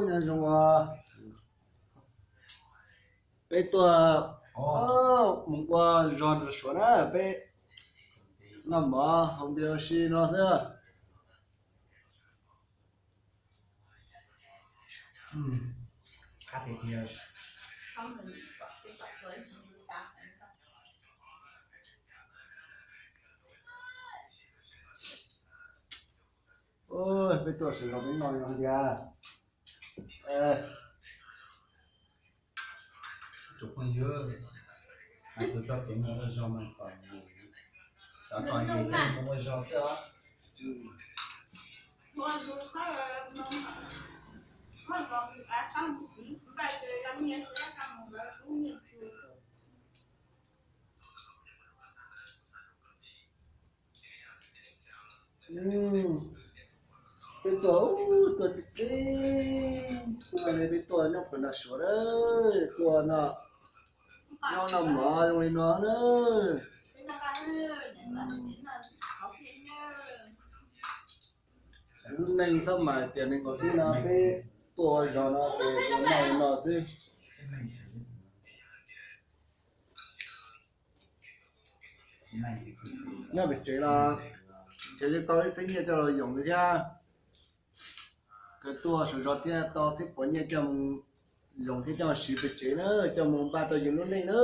Nyob zoo os. Peb tuaj mus ua zog nram Suav na, peb noj mov haus npias ua si no xwb. Peb tuaj sawv zog peb noj no tiag. Tus phooj ywg, hais tus txoj kev mus ua zog mas kom, cov txom nyem mus ua zog xwb os. Peb tuaj, tuaj tib teb, tuaj li peb tuaj nyob pem nram Suav na, tuaj no, nyob noj mov zoo li no na. Lub neej txhob mas tias neeg nkaus tib no peb tuaj ua zog no ces tuaj noj li no xwb. Nyob pem tsev los nrhiav tsis tau ib txhiab nyiaj coj los yoom li thiab. Kawg tuaj sawv zog thiaj tau txhiab puav nyiaj coj mus yoom thiab coj siv pem tsev na, coj mus npaj rau yus lub neej na.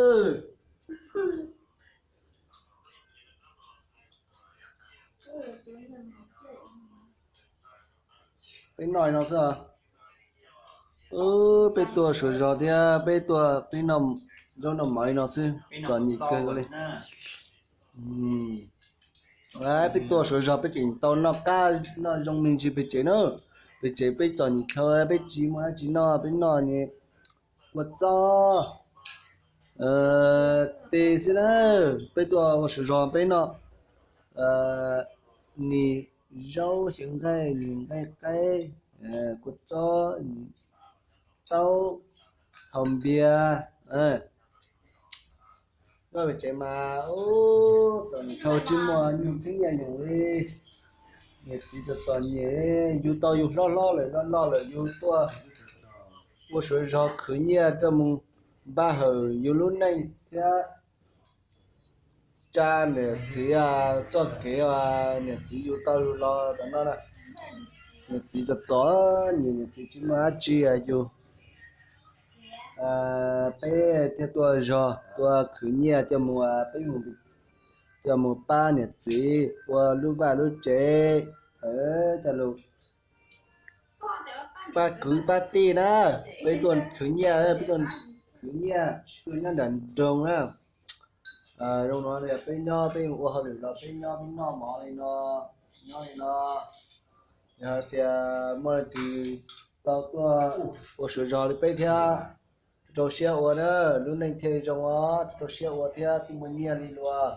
Peb noj li no xwb. Peb tuaj sawv zog thiab peb tuaj peb noj zaub noj mov li no xwb, txom nyem kawg li. Peb tuaj sawv zog peb tseem tau noj qab noj zoo me ntsis pem tsev na. Pem tsev peb txom nyem dhau peb tsis muaj dab tsi noj, peb noj ni kua txob tes xwb na. Peb tuaj ua sawv zog peb noj ni zaub xyaw nqaij, ni nqaij qaib, kua txob, taub, haus npias. Noj pem tsev mas txom nyem dhau tsis muaj txhiab nyiaj yoom li. Niam txiv txom txom nyem, yug tau yus hlob hlob lawm loj loj lawm yus tuaj ua sawv zog khwv nyiaj coj mus npaj hawm yus lub neej thiab tsa niam txiv txoj kev uas niam txiv yug tau yus los rau no na. Niam txiv txom txom nyem, niam txiv tsis muaj dab tsi yus peb thiaj tuaj zog tuaj khwv nyiaj coj mus, peb mus, coj mus pab niam txiv ua lub vaj lub tsev, coj lus pab kwv pab tij na. Peb tuaj khwv nyiaj, peb tuaj khwv nyiaj tuaj nyob nram nroog na. Zoo no peb nyob peb ua hauj lwm los peb nyob peb noj mov li no, nyob li no. Yog hais tias muaj leej twg tau tuaj ua sawv zog li peb thiab, rau siab ua na, lub neej thiaj zoo os, rau siab ua thiab thiaj muaj nyiaj li luag.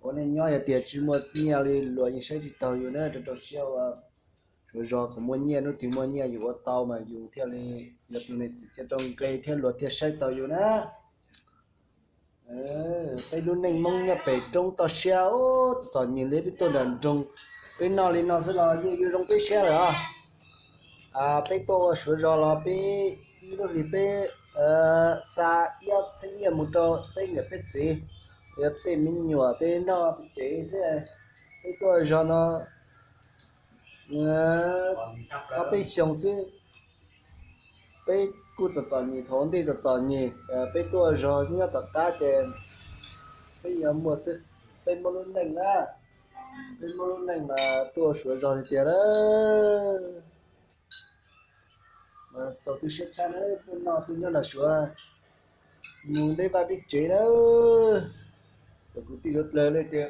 Ua neej nyob yog tias tsis muaj nyiaj li luag yeej saib tsis taus yus na, rau rau siab ua. Sawv zog kom muaj nyiaj, hnub twg muaj nyiaj yus ua tau mas yus thiaj li yog tus neeg txim txiaj rau nqe thiab luag thiaj saib taus yus na. Peb lub neej Hmoob nyob pem roob toj siab, txom txom nyem li peb tuaj nram nroog, peb noj li no xwb los yeej yuav zoo peb siab lawm os. Peb tuaj ua sawv zog los peb ib lub hlis peb xa ib ob txhiab nyiaj mus rau peb niam peb txiv, yog tej me nyuam tej noj pem tsev xwb. Peb tuaj zog no ob peb xyoos xwb, peb kuj txom txom nyem, thaum ntej txom txom nyem, peb tuaj zog nyob tom qab ces peb yuav muaj xwb. Peb muaj lub neej na, peb muaj lub neej mas tuaj sawv zog tiag tiag na. Txaus tu siab tshaj na, tuaj noj tuaj nyob nram Suav, mus deb vaj deb tsev na. Cov kwv tij suav dlawg leej twg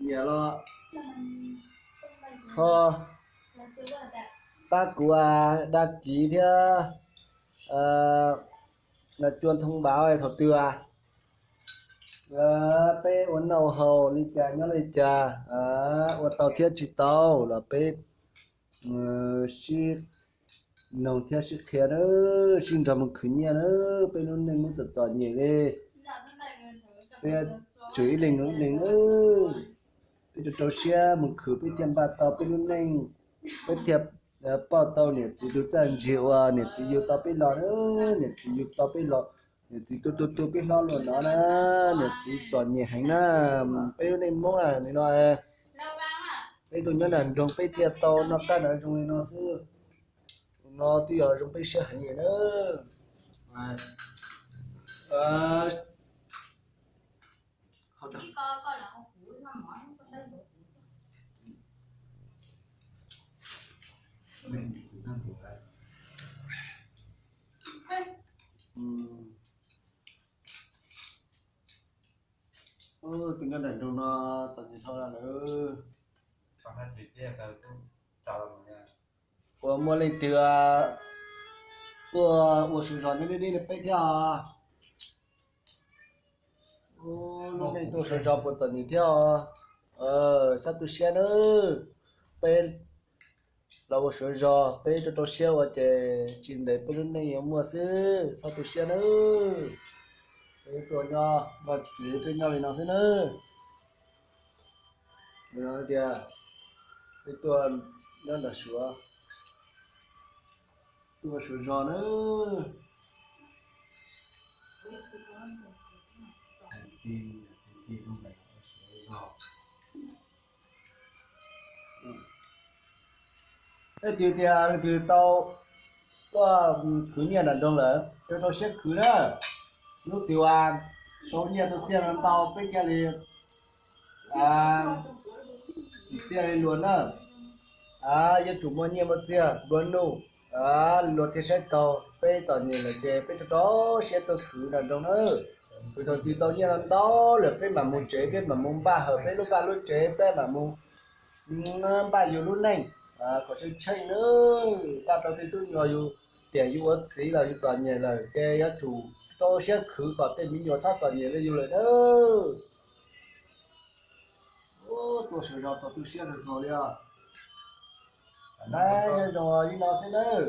nyiam los ho pab kuv đăng ký thiab, cua thông báo thaum twg peb ua noj ua haus li cas nyob li cas, ua tau thiab tsis tau los peb sib noog thiab sib qhia na, sib nrog mus khwv nyiaj na. Peb lub neej muab txom txom nyem li, peb tsuas ib leeg ib leeg na. Peb rau rau siab mus khwv peb thiaj npaj tau peb lub neej, peb thiaj pauj tau niam txiv tus txiaj ntsig uas niam txiv yug tau peb los na, niam txiv yug tau peb los, niam txiv tu tu tu peb hlob los no na, niam txiv txom nyem heev na, peb lub neej Hmoob na no, peb tuaj nyob nram nroog peb thiaj tau noj qab noj zoo li no xwb, no twb yog zoo peb siab heev li na. Tus nyob nram nroog no txom nyem dhau lawm. Uas muaj leej twg tuaj ua sawv zos nyob deb deb li peb thiab os? Lub neej tuaj sawv zos puas txom nyem thiab os? Txhob tu siab nawb. Peb los ua sawv zos peb rau rau siab ua ces tsis ntev peb lub neej yuav muaj xwb, txhob tu siab nawb. Peb tuaj nyob vaj tsev peb nyob li no xwb nawb. Tias peb tuaj nyob nram Suav, tuaj ua sawv zos nawb. Leej twg tias leej twg tau tuaj khwv nyiaj nram nroog lawm rau rau siab khwv na. Lub twg uas tau nyiaj tau txiaj ntau peb thiaj li txiv txiaj li luag na. Yuav tsum muaj nyiaj muaj txiag nplua nuj, luag thiaj saib taus. Peb txom nyem lawm ces peb rau rau siab tuaj khwv nram nroog na. Khwv thaum twg tau nyiaj ntau lawm peb mam mus tsev, peb mam mus npaj hawm peb lub vaj lub tsev, peb mam mus npaj yus lub neej kom tsheej tsheej nawb. Npaj rau tej tub nyuag yus tiam yus ua txiv los yus txom nyem lawm ces yuav tsum rau siab khwv kom tej me nyuam txhob txom nyem li yus lawm nawb. Tuaj sawv zos txaus tu siab kawg nkaus li os. Nyob zoo li no xwb nawb.